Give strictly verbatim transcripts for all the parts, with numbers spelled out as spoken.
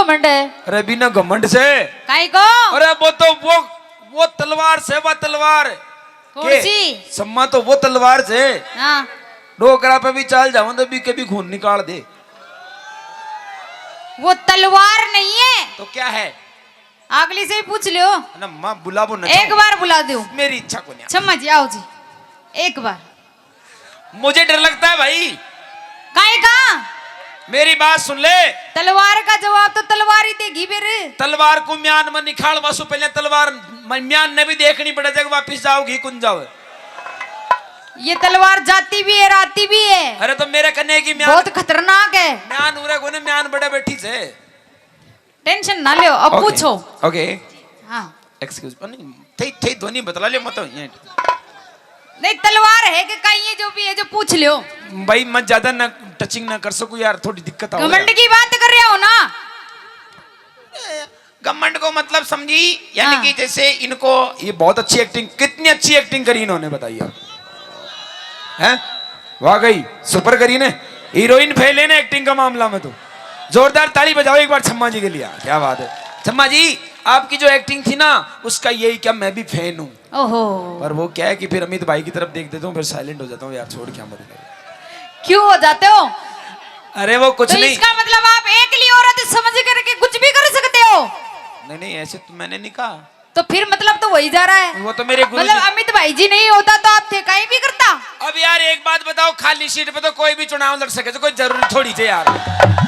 घमंड है। अरे बिना घमंड से। काई को? अरे वो तो वो वो तलवार से, वो तलवार। कौन के? सी? सम्मा तो वो तलवार से। हाँ। डोकरा पे भी चाल जाऊं तो भी कभी खून निकाल दे। वो तलवार नहीं है। तो क्या है? अगली से ही पूछ लियो। ना माँ, बुलाबो ना एक चाहो। बार बुला दो। मेरी इच्छा को नहीं। सम्मा जी, आओ जी, एक बार। मुझे डर लगता है भाई। काहे का? मेरी बात सुन ले। तलवार का जवाब तो तलवार ही देगी फिर। तलवार को म्यान में निकाल वासु, पहले तलवार म-, म्यान ने भी देखनी पड़े, जब वापिस जाओगी कुन जाओ। ये तलवार जाती भी है, आती भी है। अरे तो मेरे कन्ने की म्यान बहुत खतरनाक है। म्यान उरे कोने, म्यान बड़े बैठी से। टेंशन ना लो, अब OK, पूछो। OK। हाँ। Excuse, नहीं, थे, थे ध्वनि बतला लियो, मत ये। नहीं, तलवार है कि काई है, जो भी है, जो पूछ लियो। भाई, मैं ज्यादा ना टचिंग ना कर सकूं यार, थोड़ी दिक्कत आ घमंड की बात कर रहे हो ना। घमंड को मतलब समझी, यानी हाँ। कि जैसे इनको, ये बहुत अच्छी एक्टिंग, कितनी अच्छी एक्टिंग करी इन्होंने, बताइए। हैं? वाह गई, सुपर करी ने। हीरोइन फेल है ना एक्टिंग का मामला में तो। जोरदार ताली बजाओ एक बार छम्मा जी के लिए। क्या बात है छम्मा जी, आपकी जो एक्टिंग थी ना, उसका यही क्या, मैं भी फैन हूँ। ओहो। पर वो क्या है कि फिर अमित भाई की तरफ देख देता हूँ, फिर साइलेंट हो जाता हूँ यार, छोड़, क्या मतलब। क्यों हो जाते हो? अरे वो कुछ तो नहीं। इसका मतलब आप एकली औरत समझ करके कुछ भी कर सकते हो? नहीं नहीं, ऐसे तो मैंने नहीं कहा। तो फिर मतलब तो वही जा रहा है। वो तो मेरे गुरु मतलब जी। अमित भाई जी नहीं होता तो आप थे कहीं भी करता। अब यार एक बात बताओ, खाली सीट पे तो कोई भी चुनाव लड़ सके, तो कोई जरूरी थोड़ी थे यार।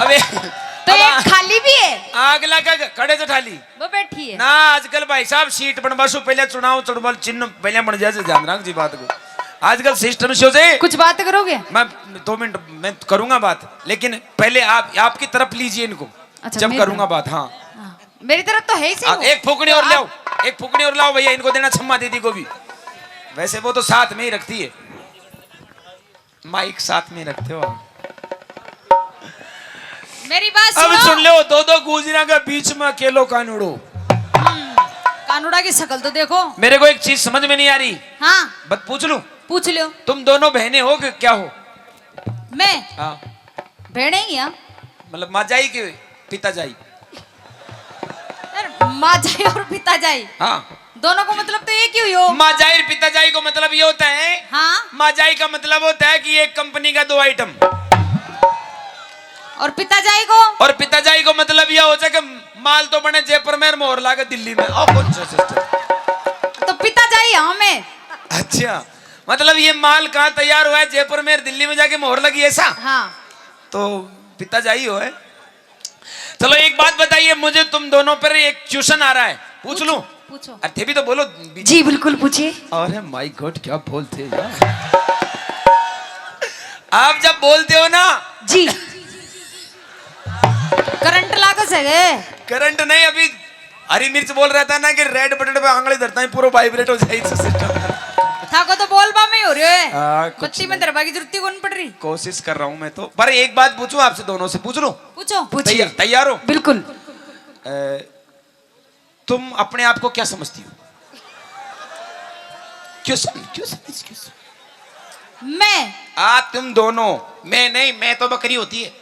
अबे तो अब एक आ-, खाली भी है। आग लगा के खड़े से ठाली। वो बैठी है ना। आजकल भाई साहब सीट बनवा सु पहले चुनाव चुड़बल चिन्ह पहले बन जाए, ध्यान रख जी बात को। आजकल सिस्टम से हो जाए। कुछ बात करोगे? मैं दो मिनट में करूंगा बात, लेकिन पहले आप, आपकी तरफ लीजिए इनको। अच्छा, जब मेरी करूंगा तरफ? बात, हाँ। हाँ, मेरी तरफ तो है ही सही आ, वो। एक फूकनी और तो लाओ, आप एक फूकनी और लाओ भैया, इनको देना छम्मा दीदी को भी। वैसे वो तो साथ में ही रखती है, माइक साथ में रखते हो आप। मेरी बात अब सुनो। सुन लो, दो दो गुजरिया के बीच में अकेलो कानूड़ो। हम्म, कानूड़ा की शक्ल तो देखो। मेरे को एक चीज समझ में नहीं आ रही। हाँ। बस पूछ लूं? पूछ लो। तुम दोनों बहनें हो कि क्या हो? मैं? हाँ। बहनें ही हैं। मतलब माँ जाई के पिता जाई? यार, माँ जाई और पिता जाई। हाँ। दोनों को मतलब तो एक ही हुई हो। माँ जाई और पिता जाई को मतलब ये होता है। हाँ। माँ जाई का मतलब होता है कि एक कंपनी का दो आइटम। और पिता जाई को? और पिता जाई को मतलब यह होता है कि माल तो बने जयपुर में और मोहर लागे दिल्ली में। और कौन सा सिस्टम? तो पिता जाई हाँ मैं। अच्छा, मतलब ये माल कहाँ तैयार हुआ है? जयपुर में, दिल्ली में जाके मोहर लगी, ऐसा? हाँ। तो पिता जाई हो है। चलो एक बात बताइए मुझे, तुम दोनों पर एक क्वेश्चन आ रहा है, पूछ लूं? पूछो। अरे थे भी तो बोलो। जी बिल्कुल पूछिए। अरे माय गॉड, क्या बोलते हैं यार। आप जब बोलते हो ना। जी। करंट लागो सके। करंट नहीं, अभी हरी मिर्च बोल रहा था ना कि रेड बटन पे आंगली धरता है, पूरा वाइब्रेट हो जाए सिस्टम। थाको तो बोलबा में ही हो रहे है। हाँ, कुछ बत्ती में नहीं। धरबा की जरूरत ही कौन पड़ रही। कोशिश कर रहा हूँ मैं तो, पर एक बात पूछूं आपसे, दोनों से पूछ लूं? पूछो। पूछिए। तैयार, तैयार हो? बिल्कुल। अ, तुम अपने आप को क्या समझती हो? क्यों सम-, क्यों समझ, क्यों समझ? मैं? आ, तुम दोनों। मैं नहीं, मैं तो बकरी होती है।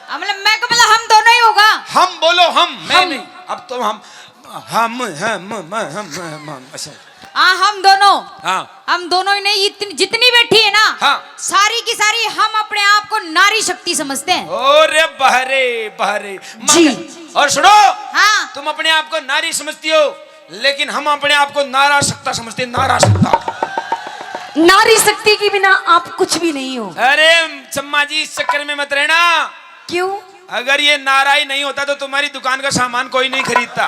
हाँ, मतलब मैं को मतलब हम दोनों ही होगा। हम बोलो, हम, मैं हम। नहीं। अब तो हम, हम, हम, हम, हम, हम, हम, अच्छा। हाँ, हम दोनों। हाँ। हम दोनों ही नहीं, इतनी, जितनी बैठी है ना, हाँ। सारी की सारी हम अपने आप को नारी शक्ति समझते हैं। अरे बहरे, बहरे। जी। मगर, और सुनो, हाँ। तुम अपने आप को नारी समझती हो, लेकिन हम अपने आप को नारा शक्ता समझते हैं, नारा शक्ता। नारी शक्ति के बिना आप कुछ भी नहीं हो। अरे चम्मा जी, इस चक्कर में मत रहना। क्यों? अगर ये नारा ही नहीं होता तो तुम्हारी दुकान का सामान कोई नहीं खरीदता।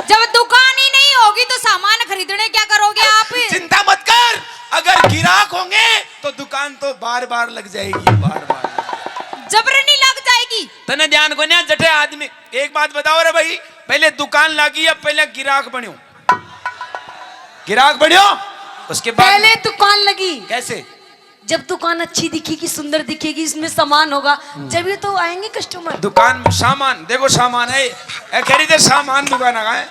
जब दुकान ही नहीं होगी तो सामान खरीदने क्या करोगे आप? चिंता मत कर, अगर गिराक होंगे तो दुकान तो बार बार लग जाएगी, बार बार। जबरनी लग जाएगी। तने ध्यान को नहीं, जटे आदमी। एक बात बताओ रे भाई, पहले दुकान लागी या पहले गिराक बन्यो? गिराक बन्यो, उसके बाद पहले दुकान लगी। कैसे? जब दुकान अच्छी दिखेगी, सुंदर दिखेगी, इसमें सामान होगा, जब ये तो आएंगे कस्टमर। दुकान सामान, देखो सामान है, ए, कह रही थे सामान दुकान आ है।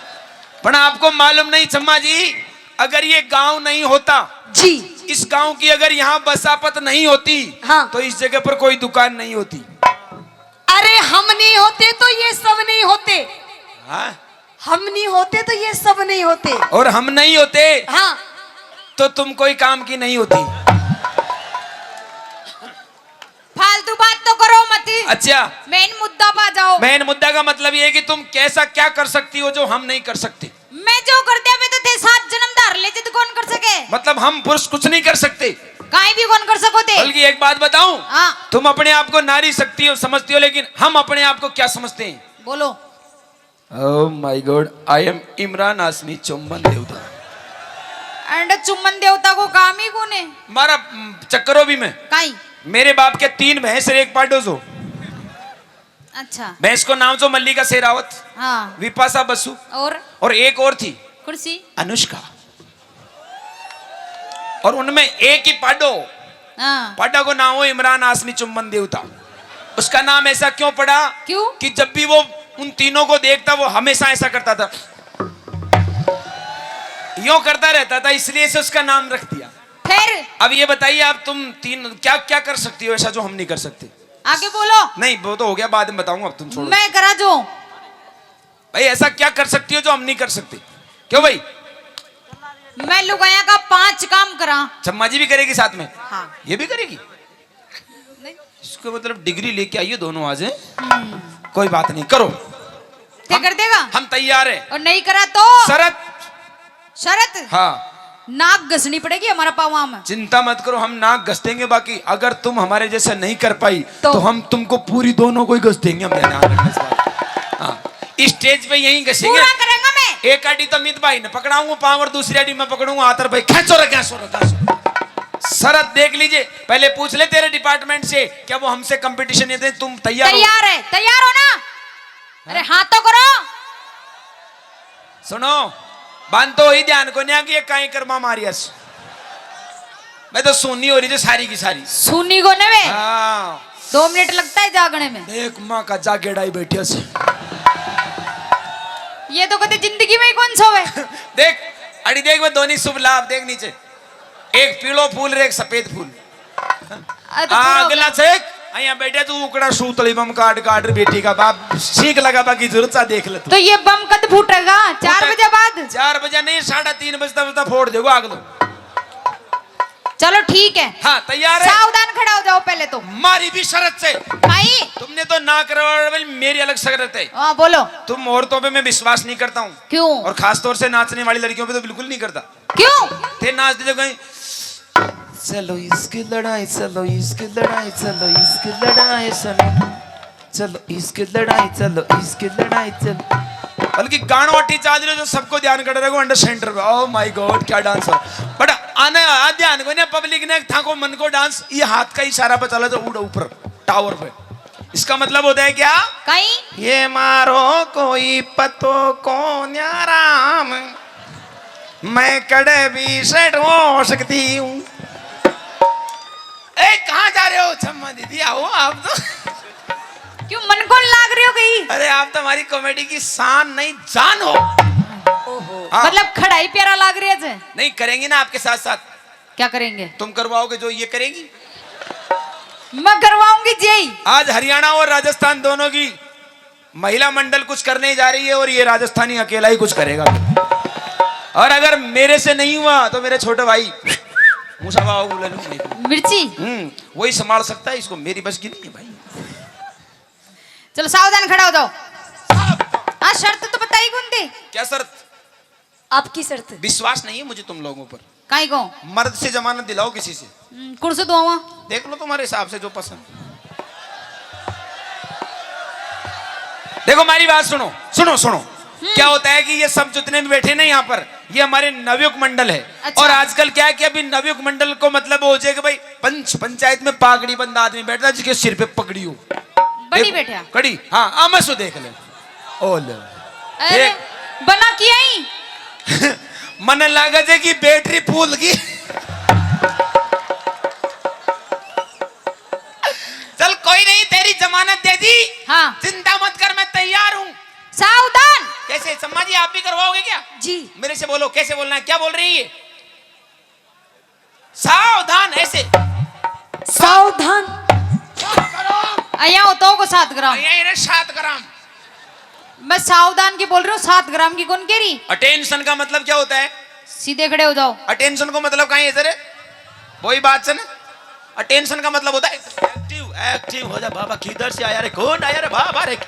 पर आपको मालूम नहीं चम्मा जी, अगर ये गांव नहीं होता, जी। इस गांव की अगर यहाँ बसापत नहीं होती, हाँ। तो इस जगह पर कोई दुकान नहीं होती। अरे हम नहीं होते तो ये हाँ? हम नहीं होते तो ये सब नहीं होते। और हम नहीं होते हाँ। तो तुम कोई काम की नहीं होती। फालतू बात तो करो मत। अच्छा। मेन मुद्दा पे आ जाओ। मेन मुद्दा का मतलब ये है कि तुम कैसा क्या कर सकती हो जो हम नहीं कर सकते। मैं जो कर दिया, मैं तो थे सात जन्म धार ले, जिद कौन कर सके? मतलब हम पुरुष कुछ नहीं कर सकते। काई भी कौन कर सको थे। बल्कि एक बात बताऊं, हाँ। तुम अपने आप को नारी शक्ति समझती हो, लेकिन हम अपने आप को क्या समझते हैं? बोलो। Oh my God, I am Imran हाशमी चुम्बन देवता। अंडे चुम्बन देवता को काम ही कौन है? मारा, हम्म, चक्करो भी मैं। काई? मेरे बाप के तीन भैंस और एक पाडो सो। अच्छा। भैंस को नाम सो मल्लिका शेरावत, हाँ। विपाशा बसु और? और एक और थी। कौन सी? अनुष्का। और उनमें एक ही पाडो, हाँ। पाडा को नाम हो इमरान हाशमी चुम्बन देवता। उसका नाम ऐसा क्यों पड़ा? क्यों? कि जब भी वो उन तीनों को देखता, वो हमेशा ऐसा करता था, यूं करता रहता था, इसलिए से उसका नाम रख दिया। फिर? अब ये बताइए, आप तुम तीन क्या क्या कर सकती हो ऐसा जो हम नहीं कर सकते? आगे बोलो। नहीं, वो तो हो गया, बाद में बताऊंगा, अब तुम छोड़ो। मैं करा जो। भाई, ऐसा क्या कर सकती हो जो हम नहीं कर सकते? क्यों भाई? मैं लुगाया का पांच काम करा। चम्मा जी भी करेगी साथ में? हाँ। ये भी करेगी? नहीं। इसको मतलब डिग्री लेके आइए दोनों आज, हैं? हम्म। कोई बात नहीं, करो। क्या हम, कर देगा? हम तैयार हैं। और नहीं करा तो? शरत। शरत? हाँ। नाक घसनी पड़ेगी हमारा पावां में। चिंता मत करो, हम नाक घस देंगे, बाकी अगर तुम हमारे जैसे नहीं कर पाई तो? तो हम तुमको पूरी दोनों को ही घस देंगे, हम ध्यान रखना इस बात। हाँ। इस स्टेज पे यहीं घसेंगे। पूरा करेंगे मैं। एक आड़ी तो मित भाई ने पकड़ाऊंगा पाँव और दूसरी आड़ी मैं पकड़ूंगा हाथ और भाई, "खेचो रे, खेचो रे, खेचो रे।" शरत देख लीजिए, पहले पूछ ले तेरे डिपार्टमेंट से, क्या वो हमसे कंपटीशन ये दे, तुम तैयार हो? तैयार है, तैयार हो ना? अरे हाँ तो करो। सुनो, बांध तो ही ध्यान को न्या कि ये काई कर्मा मारियस। मैं तो सुनी हो रही जो सारी की सारी। सुनी को ने बे? हाँ। दो मिनट लगता है जागने में। देख माँ का जागेड़ा ही बैठे से। ये तो कदे जिंदगी में ही कौन सोवे। देख, अड़ी देख, मैं दोनों शुभ लाभ देख नीचे। एक पीलो फूल रे एक सफेद फूल। अरे तो हाँ, पूरा अगला चेक। यहाँ बैठे तू उकड़ा सूतली बम काट काट रे बेटी का बाप। सीख लगा बाकी जरूरत सा देख ले तू। तो ये बम कद फूटेगा? चार फूटे-, बजे बाद? चार बजे नहीं, साढ़े तीन बजता बजता फोड़ देगो आग तो। चलो ठीक है। हाँ, तैयार है? सावधान खड़ा हो जाओ पहले तो। मारी भी शरत से। भाई। तुमने तो ना करवा, मेरी अलग शरत है। हाँ, बोलो। तुम औरतों पे मैं विश्वास नहीं करता हूँ। क्यों? और खास तौर से नाचने वाली लड़कियों पे तो बिल्कुल नहीं करता। क्यों? थे नाच दे जो कहीं, "चलो इसकी लड़ाई, चलो इसकी लड़ाई, चलो इसकी लड़ाई सुनो, चलो इसकी लड़ाई, चलो इसकी लड़ाई, चलो।" बल्कि गाणो अट्टी चाल रहे जो सबको ध्यान कर रहे हो अंडर सेंटर पे। Oh my God, क्या डांस हो। बट आने आ ध्यान को ना, पब्लिक ने था को मन को डांस, ये हाथ का इशारा पे चला तो उड़ा ऊपर टावर पे। इसका मतलब होता है क्या? कहीं? ये मारो कोई पतो को न्याराम, मैं कड़े भी सेट हो सकती हूँ। ए, कहाँ जा रहे हो छम्मा दीदी? आओ आप तो। क्यों मन को लाग रही हो गई? अरे आप तो हमारी कॉमेडी की शान नहीं जान हो। ओहो। हाँ। मतलब खड़ा ही प्यारा लाग रही है जे। नहीं करेंगे ना आपके साथ साथ। क्या करेंगे? तुम करवाओगे जो ये करेंगी? मैं करवाऊंगी जी। आज हरियाणा और राजस्थान दोनों की महिला मंडल कुछ करने जा रही है और ये राजस्थानी अकेला ही कुछ करेगा। और अगर मेरे से नहीं हुआ तो मेरे छोटे भाई मूसा बाबू ले लूं मैं। मिर्ची? हम्म, वही संभाल सकता है इसको, मेरी बस की नहीं है भाई। चलो सावधान खड़ा हो जाओ। हाँ, शर्त तो बताई कौन दी? क्या शर्त? आपकी शर्त। विश्वास नहीं है मुझे तुम लोगों पर। काई को? मर्द से जमानत दिलाओ किसी से। हम्म, कौन से दुआवा? देख लो तुम्हारे हिसाब से जो पसंद। देखो हमारी बात सुनो, सुनो, सुनो। हम्म। क्या होता है कि ये सब जितने भी बैठे ना यहाँ पर, ये हमारे नवयुग मंडल है। अच्छा। और आजकल क्या है कि अभी नवयुग मंडल को मतलब हो जाए कि भाई पंच, पंचायत में पागड़ी बंदा आदमी बैठता है जिसके सिर पे पगड़ी हो। बड़ी देखो, बैठा। कड़ी, हाँ, आ मैं सो देख ले। ओ ले। अरे, देख। बना किया ही। मने लागे जे कि बैटरी फूल गई। चल कोई नहीं, तेरी जमानत दे दी। हाँ। चिंता मत कर, मैं तैयार हूँ। सावधान। कैसे सम्मा जी, आप भी करवाओगे क्या? जी। मेरे से बोलो, कैसे बोलना है, क्या बोल रही है? सावधान, ऐसे। सावधान। सात ग्राम। अया हो तो को सात ग्राम। अया इन्हें सात ग्राम। मैं सावधान की बोल रही हूँ, सात ग्राम की कौन कह रही? अटेंशन का मतलब क्या होता है? सीधे खड़े हो जाओ। अटेंशन को मतलब कहाँ है सर? वही बात से ना। अटेंशन का मतलब होता है एक्टिव, एक्टिव हो जा बाबा, किधर से आया रे, कौन आया रे बाबा रे।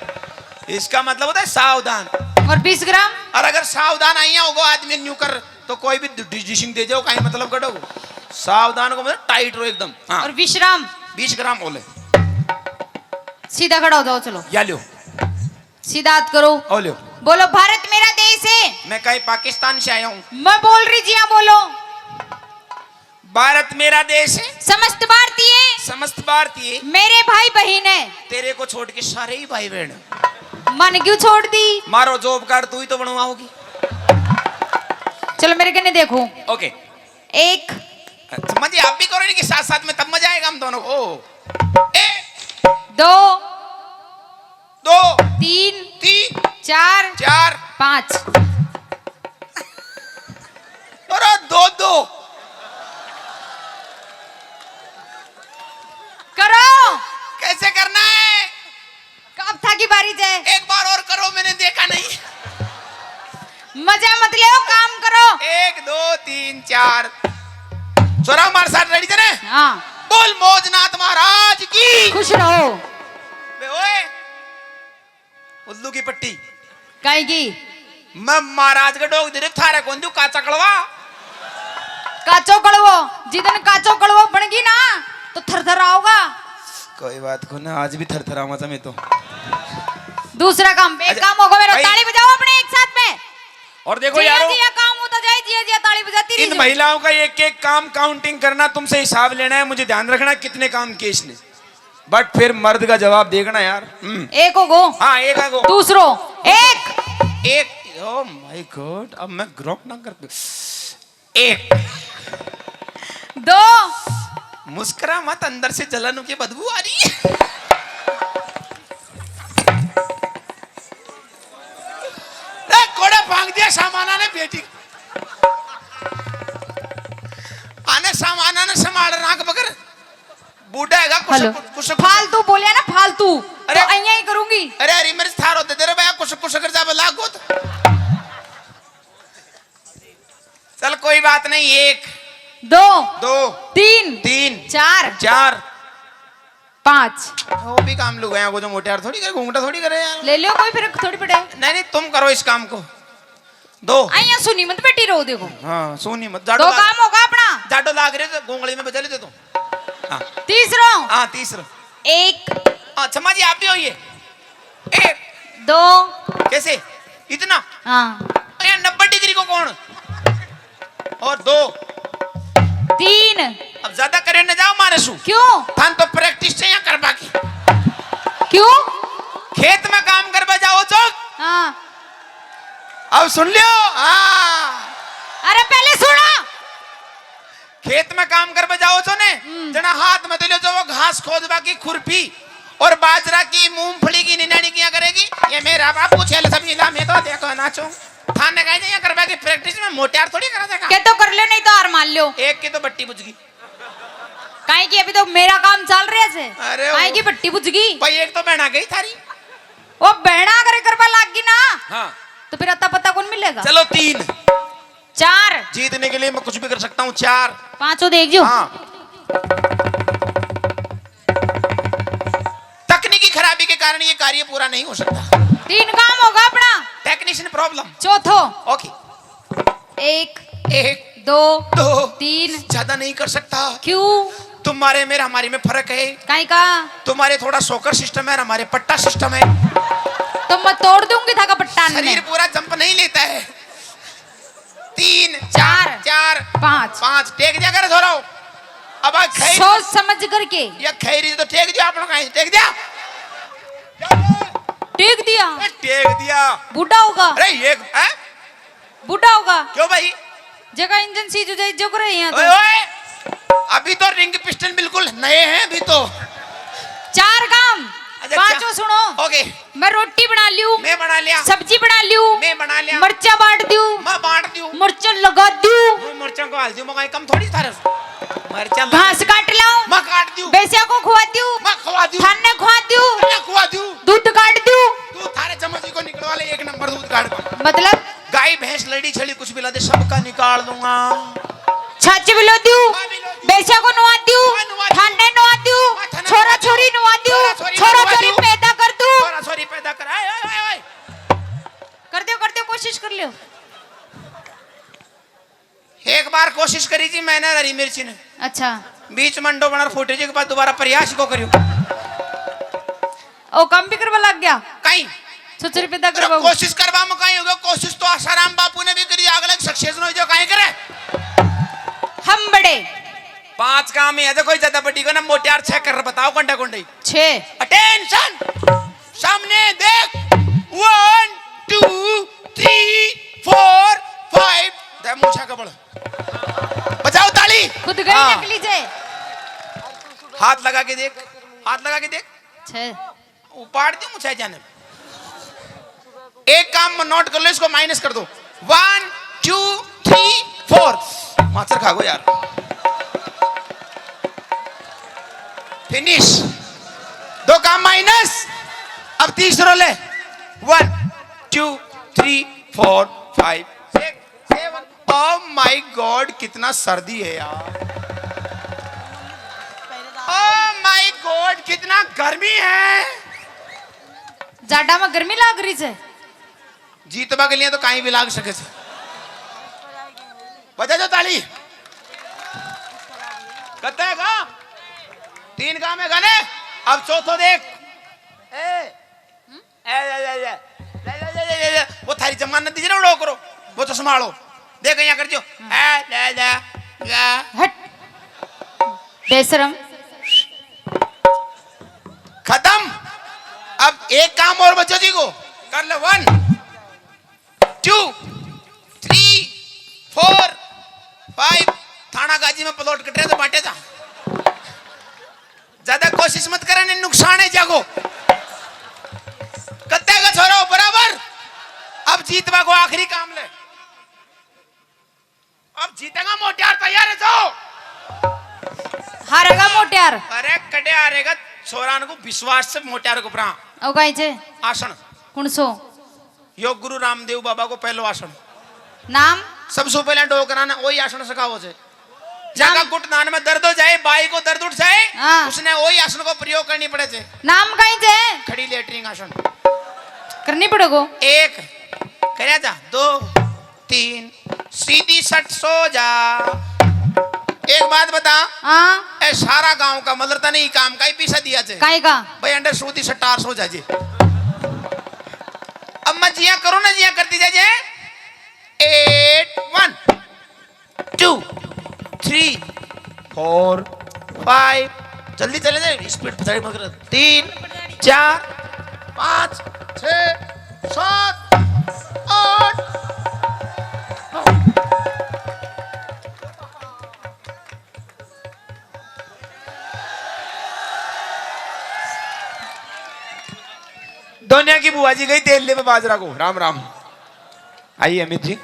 इसका मतलब होता है सावधान। और बीस ग्राम? और अगर सावधान आइया होगो आदमी न्यू कर, तो कोई भी डिजीशिंग दे जाओ, कहीं मतलब कटो। सावधान को मतलब टाइट रहो एकदम। हाँ। और विश्राम? बीस ग्राम बोले। सीधा खड़ा हो जाओ, चलो। या लो। सीधा हाथ करो। ओ लो। बोलो, भारत मेरा देश है। मैं कहीं पाकिस्तान से आया हूँ। मैं बोल रही जी, हाँ बोलो। भारत मेरा देश है। समस्त भारतीय। समस्त भारतीय। मेरे भाई बहन है। तेरे को छोड़ के सारे ही भाई बहन। मन क्यों छोड़ दी? मारो जॉब कार्ड, तू ही तो बनवाओगी। चलो मेरे कने देखो। ओके। एक। समझिए, आप भी करो इनके साथ साथ में, तब मजा आएगा हम दोनों को। एक। दो। दो। तीन। तीन। चार। चार। पाँच। अरे दो दो। करो। कैसे करना है? अब थाकी बारी जै। एक बार और करो, मैंने देखा नहीं। मजा मत ले, काम करो। एक, दो, तीन, चार। छोरा हमारे साथ रेडी थे ना? हाँ। बोल मौजनाथ महाराज की। खुश रहो। बे ओए, उल्लू की पट्टी। काई की? मैं महाराज के डोग दे रहे, थारे कौन दू काचा कड़वा? काचो कड़वो, जिदन काचो कड़वो बन गई ना, तो थर थर आओगा। कोई बात को ना, आज भी थर थर आवा मैं तो। दूसरा काम, एक अच्छा, काम होगा मेरा, भाई। ताली बजाओ अपने एक साथ में। और देखो जिया यारो, जिया काम होता जाए, जिया जिया ताली बजाती इन रही। महिलाओं का एक एक काम काउंटिंग करना, तुमसे हिसाब लेना है, मुझे ध्यान रखना कितने काम किए इसने। बट फिर मर्द का जवाब देखना यार। हम्म। एक हो गो। हाँ, एक हो गो। दूसरो। एक। एक। Oh my God, अब मैं ग्रोक ना कर दूं। एक। दो। मुस्कुरा मत, अंदर से जलन की बदबू आ रही है। ए, कोड़ा भांग दिया सामाना ने बेटी। आने सामाना ने संभाल राख बगर। बूढ़ा हैगा, कुछ, हेलो। कुछ, कुछ, कुछ। फालतू बोलिया ना, फालतू। अरे। तो अइयां ही करूंगी। अरे, हरी मिर्च थारो दे दे रे भैया, कुछ, कुछ कर जा, लागो तो। चल, कोई बात नहीं, एक। दो। दो। तीन। तीन। चार। चार। पाँच। वो भी काम लुगाया को जो मोटे यार थोड़ी करे, घूंघटा थोड़ी करे यार। ले लो, कोई फर्क थोड़ी पड़े। नहीं, नहीं, तुम करो इस काम को। दो। अइयां सुनी मत बैठी रहो, देखो। हाँ, सुनी मत। जाडो दो लाग-, काम होगा अपना। जाडो लाग रहे तो घूंगली में बजा लेते तो। हाँ। तीसरो। हाँ, तीसरो। एक। हाँ, क्षमा जी, आप भी होइए। एक। दो। कैसे? इतना? हाँ। अरे, नब्बे डिग्री को कौन? और दो। तीन। अब ज्यादा करे न जाओ मारे सु। क्यों? थान तो प्रैक्टिस चाहिए करवा की। क्यों? खेत में काम करवा जाओ चो। हाँ। अब सुन लियो। हाँ। अरे पहले सुना। खेत में काम करवा जाओ चो ने, हम्म। जना हाथ में तो लियो चो वो घास खोदवा की खुरपी और बाजरा की, मूंगफली की निनाणी किया करेगी। ये मेरा बापू छेल सब इला में तो देखो ना चो। थाने कहीं नहीं करवा की प्रैक्टिस में मोटे यार थोड़ी करा देगा। के तो कर लो, नहीं तो हार मान लो। एक की तो बट्टी बुझ गई। काहे कि अभी तो मेरा काम चल रहा है से। अरे काहे वो की बट्टी बुझ गई। भाई एक तो बहना गई थारी। वो बहना अगर करवा लाग गई ना, हाँ। तो फिर अता पता कौन मिलेगा? चलो तीन। चार। जीतने के लिए मैं कुछ भी कर सकता हूँ। चार। पांचों देख जो। हाँ। तकनीकी खराबी के कारण ये कार्य पूरा नहीं हो सकता। तीन काम होगा अपना। Technician problem. चौथो। ओके। एक। एक। दो। दो। तीन। ज्यादा नहीं कर सकता। क्यों? तुम्हारे मेरे हमारे में फर्क है। काई का? तुम्हारे थोड़ा सोकर सिस्टम है और हमारे पट्टा सिस्टम है। तो मैं तोड़ दूंगी थाका पट्टा ने। शरीर पूरा जंप नहीं लेता है। तीन, चार। चार। पाँच। पाँच। टेक दिया करे थोड़ा। अब आ खैर सोच समझ करके। या खैरी तो टेक दिया, अपना कहीं टेक दिया। टेक दिया। ए, टेक दिया। बूढ़ा होगा। अरे ये, हैं? बूढ़ा होगा। क्यों भाई? जगह इंजन सीज हो जाए, जो करे यहाँ तो। ओए, ओए, अभी तो रिंग पिस्टन बिल्कुल नए हैं अभी तो। चार काम। अच्छा, पांचों चा-, सुनो। ओके। मैं रोटी बना लियो। मैं बना लिया। सब्जी बना लियो। मैं बना लिया। मरचा बांट दियो। मैं बांट दियो। मरचा लगा दियो। मैं मरचा को हाल दियो, मैं कम थोड़ी थारे। मरचा लगा घास काट लाओ। मैं काट दियो। भैंसिया को खुआ दियो। मैं खुआ दियो। थाने खुआ दियो। मैं खुआ दियो। दूध काट दियो। तू थारे चम्मच को निकलवा ले, एक नंबर दूध काढ़ का। मतलब? गाय, भैंस, लड़ी, छड़ी, कुछ भी ला दे, सबका निकाल दूंगा। छाछ भी लो दियो, हाँ, भी लो दियो। भैंसा को नवा दियो, हाँ, नवा दियो। ठांडे नवा दियो, हाँ, ठांडे छोरा नवा दियो। छोरी नवा दियो, छोरा छोरी छोरा नवा छोरी दियो। पैदा कर दूं। छोरा छोरी पैदा कर, आए, आए, आए, आए। कर दियो, कर दियो, कोशिश कर लियो। एक बार कोशिश करी जी मैंने हरी मिर्ची ने। अच्छा। बीच में अंडो बना फूटे जी, के बाद दोबारा प्रयास को करियो। ओ, काम भी करवा लग गया? कहीं। सोच रुपये तक अरे, करवाओ। कोशिश करवा में कहीं होगा, कोशिश तो आसाराम बापू ने भी करी, अगले सक्सेस हो जो कहीं करे। हम बड़े। पांच काम ही है, देखो, ज्यादा बड़ी को ना, मोटियार छह कर बताओ, कंडे कंडे। छह। अटेंशन। सामने देख, one, two, three, four, five. दे मूछा का बल। बजाओ ताली। खुद गए हाँ। नकली जे। हाथ लगा के देख, हाथ लगा के देख। छह। उपाड़ दी मूछा जाने। एक काम नोट कर लो, इसको माइनस कर दो। One, two, three, four. माचर खा गो यार। फिनिश। दो काम माइनस। अब तीसरो ले। One, two, three, four, five, six, seven. Oh my god, कितना सर्दी है यार। ओ माय गॉड, कितना गर्मी है। जाडा में गर्मी लाग रही है। जीतवा के लिए तो कहीं भी लाग सके छे। बजा दो ताली। कत्ते काम? तीन काम है गाने। अब चौथो देख। ए, ए, ए, ए, ए। वो थारी जमानत दीजिए ना, उड़ो करो। वो तो संभालो। देख, यहाँ कर दियो। ए, ले, ले, ले। हट। बेशरम। खत्म। अब एक काम और बचो जी को। कर ले, one, two, three, four, five. Thana Ghazi में प्लॉट कट रहे थे, बांटे जा। ज्यादा कोशिश मत करे, नहीं नुकसान है जागो। कत्ते का छोरो बराबर। अब जीतवा को आखिरी काम ले। अब जीतेगा मोटियार, तैयार है जो? हारेगा मोटियार। अरे कटे हारेगा, छोरान को विश्वास से मोटियार को परा। ओ गाई जे। आसन। कौन सो? यो गुरु रामदेव बाबा को पहलो आसन। नाम? सबसे पहले डोकरा ने वही आसन सिखाओ से। जाका घुटनान में दर्द हो जाए, बाई को दर्द उठ जाए, हाँ। उसने वही आसन को प्रयोग करनी पड़े थे। नाम कहीं जे? खड़ी लेटरिन आसन। करनी पड़ेगो। एक, करे जा, दो, तीन, सीधी सट सो जा। एक बात बता, हाँ। ए सारा गांव का मतलब तने ही काम का ही पीछा दिया थे। काई का? भाई अंडर सूदी सटार सो जा जी। अब मैं जिया करो ना, जिया करती जा जे। Eight, one, two, three, four, five. जल्दी चले जाए, स्पीड पे मत कर। तीन, चार, पाँच, छः, सात, आठ। दोनिया की बुआ जी गई तेल लेवे बाजरा को। राम राम। आइए अमित जी।